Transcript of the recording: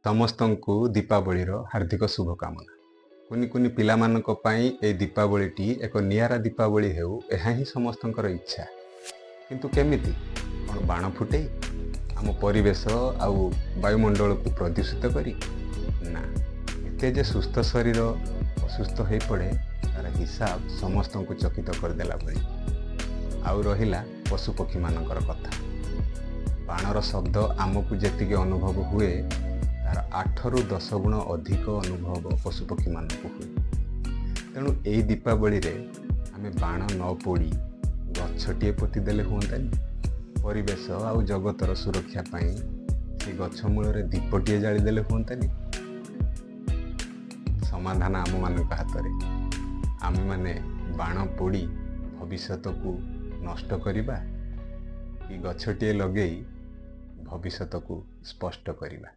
ସମସ୍ତଙ୍କୁ ଦୀପାବଳିର ହାର୍ଦ୍ଦିକ ଶୁଭକାମନା। କୁନି କୁନି ପିଲାମାନଙ୍କ ପାଇଁ ଏଇ ଦୀପାବଳିଟି ଏକ ନିଆରା ଦୀପାବଳି ହେଉ, ଏହା ହିଁ ସମସ୍ତଙ୍କର ଇଚ୍ଛା। କିନ୍ତୁ କେମିତି? କ'ଣ ବାଣ ଫୁଟେଇ ଆମ ପରିବେଶ ଆଉ ବାୟୁମଣ୍ଡଳକୁ ପ୍ରଦୂଷିତ କରି? ନା, ଏତେ ଯେ ସୁସ୍ଥ ଶରୀର ଅସୁସ୍ଥ ହୋଇପଡ଼େ, ତାର ହିସାବ ସମସ୍ତଙ୍କୁ ଚକିତ କରିଦେଲା ଭଳି। ଆଉ ରହିଲା ପଶୁପକ୍ଷୀମାନଙ୍କର କଥା। ବାଣର ଶବ୍ଦ ଆମକୁ ଯେତିକି ଅନୁଭବ ହୁଏ, ତାର 8ରୁ 10 ଗୁଣ ଅଧିକ ଅନୁଭବ ପଶୁପକ୍ଷୀମାନଙ୍କୁ ହୁଏ। ତେଣୁ ଏଇ ଦୀପାବଳିରେ ଆମେ ବାଣ ନ ପୋଡ଼ି ଗଛଟିଏ ପୋତି ଦେଲେ ହୁଅନ୍ତାନି? ପରିବେଶ ଆଉ ଜଗତର ସୁରକ୍ଷା ପାଇଁ ସେ ଗଛ ମୂଳରେ ଦୀପଟିଏ ଜାଳିଦେଲେ ହୁଅନ୍ତାନି? ସମାଧାନ ଆମମାନଙ୍କ ହାତରେ। ଆମେମାନେ ବାଣ ପୋଡ଼ି ଭବିଷ୍ୟତକୁ ନଷ୍ଟ କରିବା କି ଗଛଟିଏ ଲଗେଇ ଭବିଷ୍ୟତକୁ ସ୍ପଷ୍ଟ କରିବା?